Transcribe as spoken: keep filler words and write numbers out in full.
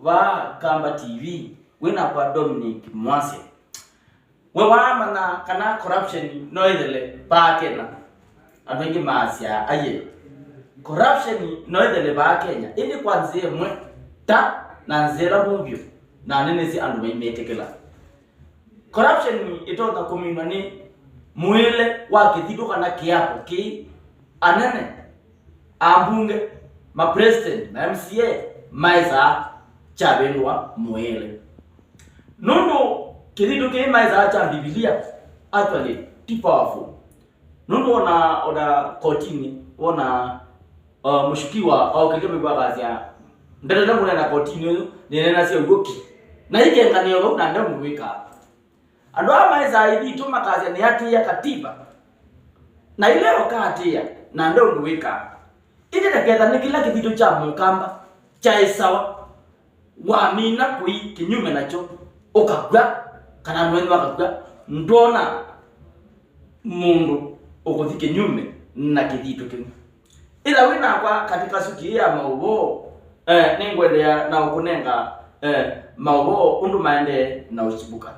Vaa Kamba T V, wĩ nakwa Dominic Mwasya. We waamanya kana corruption no ĩthele vaa Kenya? Andũ aingĩ maasya, "Aiee, corruption no ĩthele vaa Kenya, ĩndĩ kwa nzĩa ĩmwe ta na nzĩa ĩla mũu vyũ, na nĩnĩsĩ andũ maimĩtĩkĩla." Corruption ĩtonya kũminwa nĩ mũĩle wa kĩthitũ kana kĩapo kĩĩ anene, ambunge, ma president na M C A maĩsaa kyavĩndũa mũĩle. Nũndũ kĩthitũ kĩĩ maĩsaa kya Mbivilia actually ti powerful. Nũndũ ona, ona kotinĩ, wona, uh, mũshukiwa aũkĩlya mĩw'o akasya, "Ndeto ĩla ngũneena kotinĩ ũyũ, nĩneenasya ũw'o ki. Na ikenganĩo vau na nde ũndũ wĩkaa." Andũ aa maĩsaa ĩthitũ makasya nĩatĩĩa katiba. Na ĩla ũkaatĩĩa, na nde ũndũ wĩkaa. Ĩndĩ ta ketha nĩ kĩla kĩthitũ kya Mũkamba kyaĩ sawa, wamina kũi kĩnyume nakyo, ũkakw'a, kana mwene wakakw'a, ndwona mũndũ ũkũthi kĩnyume na kĩthitũ kĩu. Ĩla wĩ nakwa katika suki ya maũvoo, eh, nĩngũendeea na ũkũnenga, eh, maũvoo ũndũ maendee na ũsimbũka.